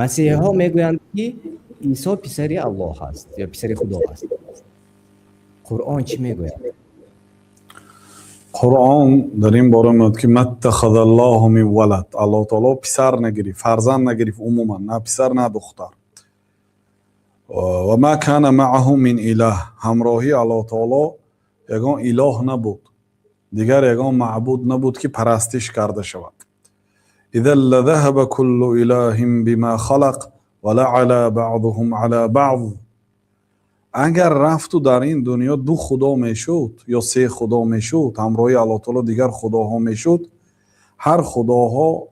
Масеҳиҳо мегӯянд, ки Исо писари Аллоҳ аст ё писари Худо аст. Қуръон чӣ мегӯяд? Қуръон дар ин бора меояд, ки ما اتخذ الله من ولد. Аллоҳ таоло писар нагирифт, фарзанд нагирифт умуман, на писар, на духтар. وما كان معه من إله. Ҳамроҳии Аллоҳ таоло ягон илоҳ набуд, дигар ягон маъбуд набуд, ки парастиш карда шавад. إذا لذهب كل إله بما خلق ولعلا بعضهم على بعض. Агар рафту дар ин дунё ду худо мешуд ё се худо мешуд, ҳамроҳи Аллоҳ таоло дигар худоҳо мешуд, ҳар худоҳо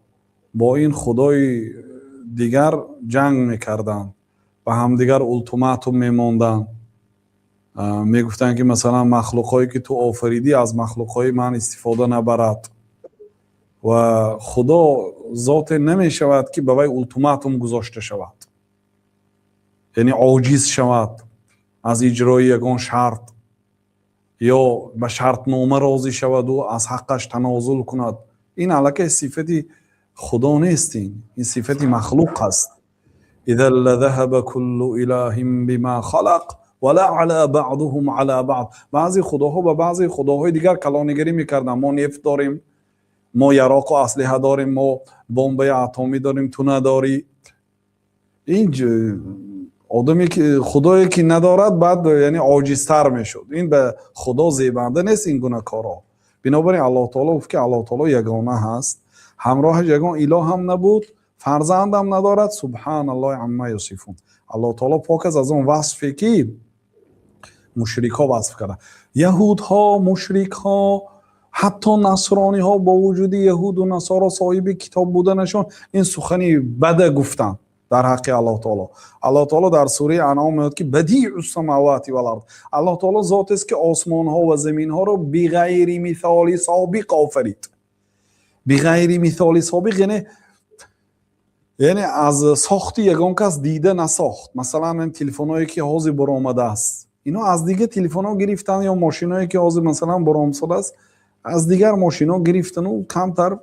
бо ин худои дигар ҷанг мекарданд, ба ҳамдигар ултиматум мемонданд, мегуфтанд, ки масалан, махлуқҳое, ки ту офаридӣ, аз махлуқҳои ман истифода набарад. Ва Худо зоте намешавад, ки ба вай ултиматум гузошта шавад, яъне оҷиз шавад аз иҷрои ягон шарт ё ба шартнома розӣ шаваду аз ҳаққаш танозул кунад. Ин аллакай сифати Худо нест, ин сифати махлуқ аст. إذا لذهب كل إله بما خلق ولعلا بعضهم على بعض. Баъзе худоҳо ба баъзе худоҳои дигар калонигарӣ мекарданд: мо нефт дорем, мо яроқу аслиҳа дорем, мо бомбаи атомӣ дорем, ту надорӣ. Ин одаме, ки худое ки надорад, баъд яъне оҷизтар мешуд. Ин ба Худо зебанда нест, ин гуна корҳо. Бинобар ин Аллоҳ таоло гуфт, ки Аллоҳ таоло ягона ҳаст, ҳамроҳаш ягон илоҳ ҳам набуд, фарзандам надорад. سبحان الله عما يصفون. Аллоҳ таоло пок аст аз он васфе, ки мушрикҳо васф карда, яҳудҳо, мушрикҳо, ҳатто насрониҳо. Бо вуҷуди яҳуду насоро соҳиби китоб буданашон, ин сухани бада гуфтанд дар ҳаққи Аллоҳ таоло. Аллоҳ таоло дар сураи Анъом меояд, ки بديع السماوات والأرض. Аллоҳ таоло зотест, ки осмонҳо ва заминҳоро بغير مثال سابق офарид. بغير مثال سابق яъне аз сохти ягон кас дида насохт. Масалан, ин телефонҳое, ки ҳозир баромадааст, ино аз дигар телефонҳо гирифтанд, ё мошиное, ки ҳозир, масалан, баромсодааст, аз дигар мошино гирифтану камтар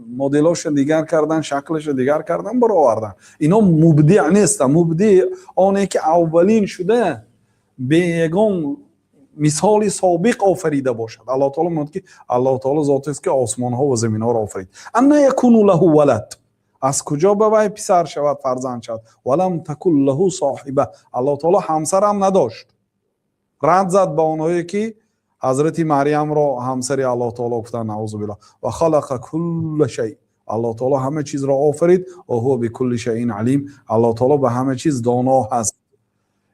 моделоша дигар кардан, шаклаша дигар кардан, баровардан. Ино мубдиъ нестанд. Мубдиъ оне, ки аввалин шуда, бе ягон мисоли собиқ офарида бошад. Аллоҳ таоло мегӯяд, ки Аллоҳ таоло зотест, ки осмонҳо ва заминҳоро офарид. أنى يكون له ولد. Аз куҷо ба вай писар шавад, фарзанд шавад? ولم تكن له صاحبة. Аллоҳ таоло ҳамсарам надошт. Рад зад ба онҳое, ки ҳазрати Марьямро ҳамсари Аллоҳ таоло гуфтанд, نعوذ بالله. وخلق كل شيء. Аллоҳ таоло ҳама чизро офарид. وهو بكل شيء عليم. Аллоҳ таоло ба ҳама чиз доно ҳаст.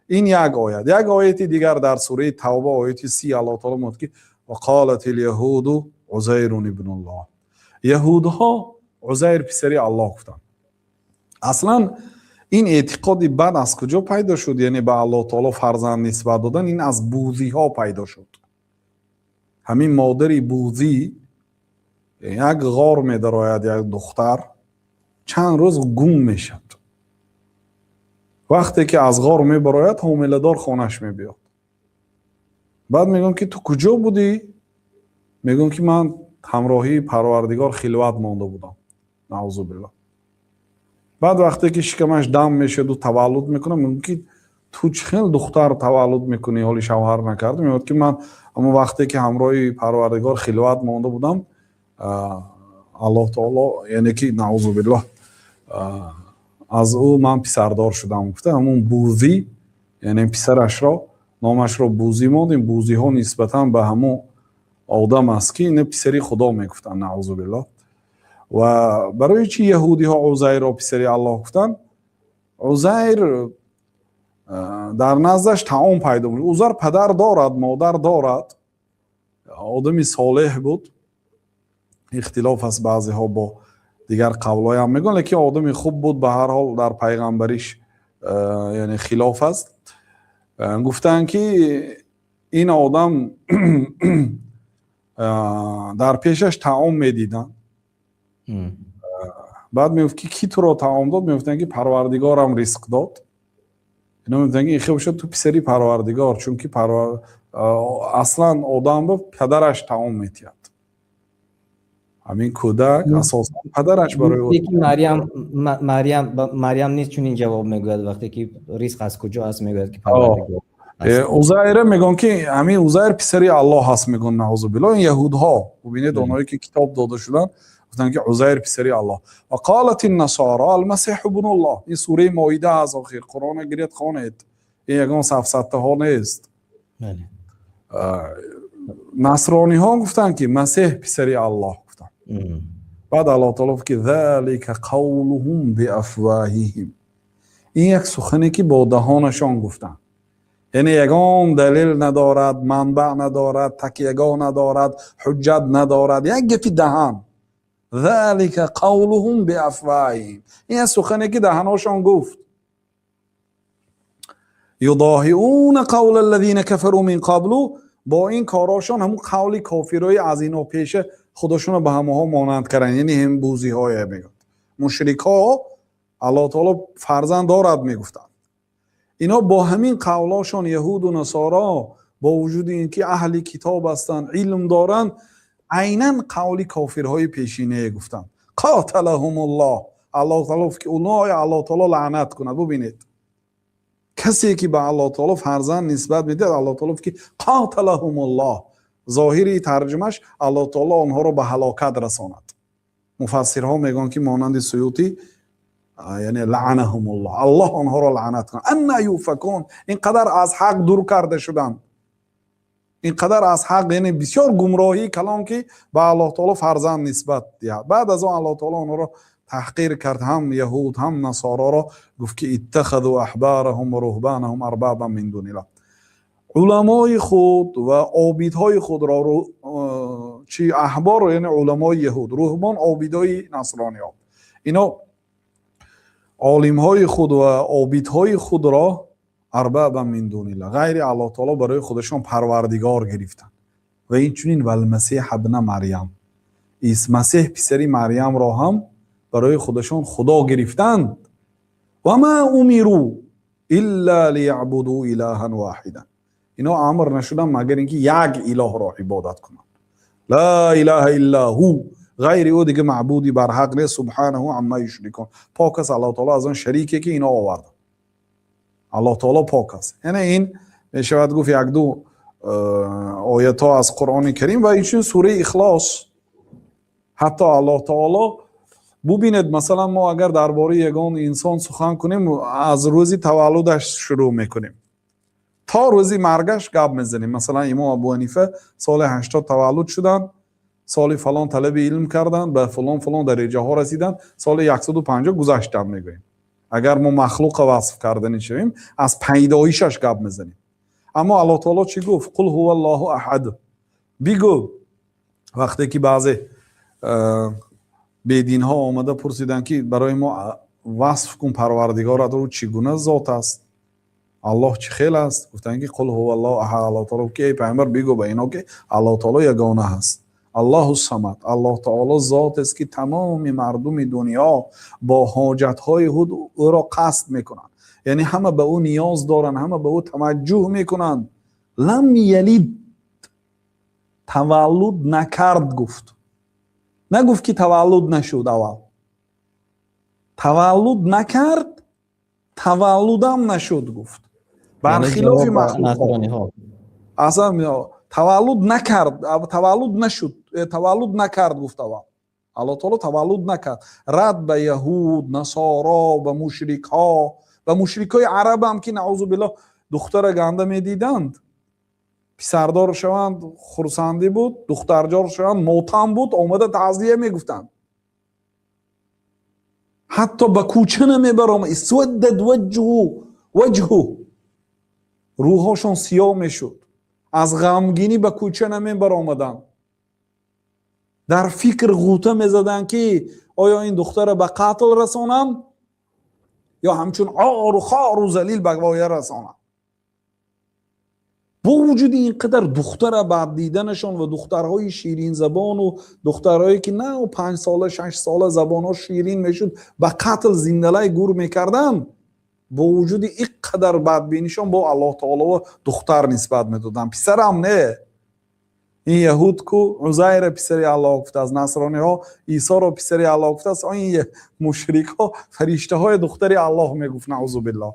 Ин як оят. Як ояти дигар дар сураи Тавба, ояти 30, Аллоҳ таоло мегӯяд, ки وقالت اليهود عزير ابن الله. Яҳудҳо Узайр писари Аллоҳ гуфтанд. Аслан ин эътиқоди бад аз куҷо пайдо шуд, яъне ба Аллоҳ таоло фарзанд нисбат додан? Ин аз бузиҳо пайдо шуд. Ҳамин модари бузӣ як ғор медарояд, як духтар чанд рӯз гум мешавад. Вақте ки аз ғор мебарояд, ҳомиладор хонаш мебиёд. Баъд мегӯям, ки ту куҷо будӣ? Мегӯям, ки ман ҳамроҳии Парвардигор хилват монда будам, نعوذ بالله. Баъд вақте ки шикамаш дам мешаду таваллуд мекунам, мегӯям, ки ту чӣ хел духтар таваллуд мекунӣ, ҳоли шавҳар накардӣ? Мегӯяд, ки ман ҳамон вақте ки ҳамроҳи Парвардигор хилват монда будам, Аллоҳ таоло, яъне ки, نعوذ بالله, аз ӯ ман писардор шудам, гуфта. Ҳамон бузӣ, яъне писарашро номашро Бузӣ монд. Ин бузиҳо нисбатан ба ҳамон одам аст, ки ина писари Худо мегуфтанд, نعوذ بالله. Ва барои чӣ яҳудиҳо Узайрро писари Аллоҳ гуфтанд? Узайр дар наздаш таом пайдо мешуд. Узайр падар дорад, модар дорад, одами солеҳ буд. Ихтилоф аст, баъзеҳо бо дигар қавлҳоям мегӯянд, лекин одами хуб буд. Ба ҳар ҳол, дар пайғамбариш яъне хилоф аст. Гуфтанд, ки ин одам дар пешаш таом медиданд. Баъд мегуфт, ки кӣ туро таом дод? Мегуфтанд, ки Парвардигорам ризқ дод. Ино мегуфтанд, ки ин хел бошад, ту писари Парвардигор, чунки аслан одам ба падараш таом метиҳад. Ҳамин кӯдак асосан падараш барои Марьям низ чунин ҷавоб мегӯяд, вақте ки ризқ аз куҷо аст, мегӯяд, ки Узайра мегӯянд, ки ҳамин Узайр писари Аллоҳ аст, мегӯянд, наъузубиллоҳ. Ин яҳудҳо, бубинед, онҳое ки китоб дода шуданд, гуфтанд, ки Узайр писари Аллоҳ. وقالت النصارى المسيح ابن الله. Ин сураи Моида аст. Охир Қуръона гиред, хонед, ин ягон сафсаттаҳо нест. Насрониҳо гуфтанд, ки Масеҳ писари Аллоҳ гуфтанд. Баъд Аллоҳ таоло гуфт, ки ذلك قولهم بأفواههم. Ин як сухане, ки бо даҳонашон гуфтанд, яъне ягон далел надорад, манбаъ надорад, такягоҳ надорад, ҳуҷҷат надорад, як гапи даҳан. ذلك قولهم بأفواههم. Ин як сухане, ки даҳаношон гуфт. يضاهئون قول الذين كفروا من قبل. Бо ин корошон ҳамун қавли кофирои аз ино пеша худошонро ба ҳамаҳо монанд карданд, яъне ҳамбузиҳое мегӯяд. Мушрикҳо Аллоҳ таоло фарзанд дорад мегуфтанд. Ино бо ҳамин қавлошон, яҳуду насоро, бо вуҷуди ин ки аҳли китоб ҳастанд, илм доранд, айнан қавли кофирҳои пешинае гуфтанд. قاتلهم الله. Аллоҳ таоло гуфт, ки уное Аллоҳ таоло лаънат кунад. Бубинед, касе ки ба Аллоҳ таоло фарзанд нисбат медиҳад, Аллоҳ таоло гуфт, ки قاتلهم الله. Зоҳири тарҷумаш: Аллоҳ таоло онҳоро ба ҳалокат расонад. Муфассирҳо мегӯянд, ки монанди Суютӣ, яъне لعنهم الله, Аллоҳ онҳоро лаънат кунад. أنى يؤفكون. Ин қадар аз ҳақ дур карда шуданд, ин қадар аз ҳақ, яъне бисёр гумроҳии калом, ки ба Аллоҳ таоло фарзанд нисбат диҳад. Баъд аз он Аллоҳ таоло онҳоро таҳқир кард, ҳам яҳуд, ҳам насороро, гуфт, ки اتخذوا أحبارهم ورهبانهم أربابا من دون الله. Уламои худ ва обидҳои худро, чи аҳбор, яъне уламои яҳуд, руҳбон, обидҳои насрониҳо, ино олимҳои худ ва обидҳои худро أربابا من دون الله, ғайри Аллоҳ таоло барои худашон парвардигор гирифтанд. Ва инчунин والمسيح ابن مريم, Масеҳ писари Марьямро ҳам барои худашон худо гирифтанд. وما أمروا إلا ليعبدوا إلها واحدا. Ино амр нашуданд, магар ин ки як илоҳро ибодат кунанд. لا إله إلا هو. Ғайри ӯ дига маъбуди барҳақ нест. سبحانه عما يشركون. Пок аст Аллоҳ таоло аз он шарике, ки ино оварданд. Аллоҳ таоло пок аст. Яъне ин мешавад гуфт, якду оятҳо аз Қуръони Карим ва инчунин сураи Ихлос. Ҳатто Аллоҳ таоло, бубинед, масалан, мо агар дар бораи ягон инсон сухан кунем, аз рӯзи таваллудаш шурӯъ мекунем, то рӯзи маргаш гап мезанем. Масалан, имом Абу Ҳанифа соли 80 таваллуд шуданд, соли фалон талаби илм карданд, ба фалон фалон дараҷаҳо расиданд, соли 150 гузаштанд, мегӯем. Агар мо махлуқа васф карданӣ шавем, аз пайдоишаш гап мезанем. Аммо Аллоҳ таоло чӣ гуфт? قل هو الله أحد. Бигӯ. Вақте ки баъзе бединҳо омада пурсиданд, ки барои мо васф кун парвардигорат, ӯ чӣ гуна зот аст, Аллоҳ чӣ хел аст, гуфтанд, ки قل هو الله أحد. Аллоҳ таоло, ки эй пайғамбар, бигӯ ба ино, ки Аллоҳ таоло ягона ҳаст. الله الصمد. Аллоҳ таоло зотест, ки тамоми мардуми дунё бо ҳоҷатҳои худ ӯро қасд мекунанд, яъне ҳама ба ӯ ниёз доранд, ҳама ба ӯ таваҷҷӯҳ мекунанд. لم يلد, таваллуд накард гуфт. Нагуфт, ки таваллуд нашуд. Аввал таваллуд накард, таваллудам нашуд гуфт, бархилофи махлуқҳо. Аслан таваллуд накард, таваллуд нашуд, таваллуд накард гуфт. Аввал Аллоҳ таоло таваллуд накард. Рад ба яҳуд, насоро, ба мушрикҳо, ба мушрикҳои арабам, ки наъузу биллоҳ духтара ганда медиданд. Писардор шаванд, хурсандӣ буд, духтарҷор шаванд, мотам буд, омада таъзия мегуфтанд. Ҳатто ба кӯча намебарома. اسودت وجهه, рӯҳошон сиёҳ мешуд аз ғамгинӣ, ба кӯча намебаромаданд. Дар фикр ғӯта мезаданд, ки оё ин духтара ба қатл расонам ё ҳамчун ору хору залил ба воя расонам. Бо вуҷуди ин қадар духтара бад диданашон ва духтарҳои ширинзабону духтарҳое, ки на 5 сола, 6 сола забонҳо ширин мешуд, ба қатл, зиндалай гур мекарданд, бо вуҷуди ин қадар бадбинишон бо Аллоҳ таоло духтар нисбат медоданд, писарам не. Ин яҳуд ку Узайра писари Аллоҳ гуфтааст, насрониҳо Исоро писари Аллоҳ гуфтааст, ин мушрикҳо фариштаҳои духтари Аллоҳ мегуфт, наузу биллоҳ.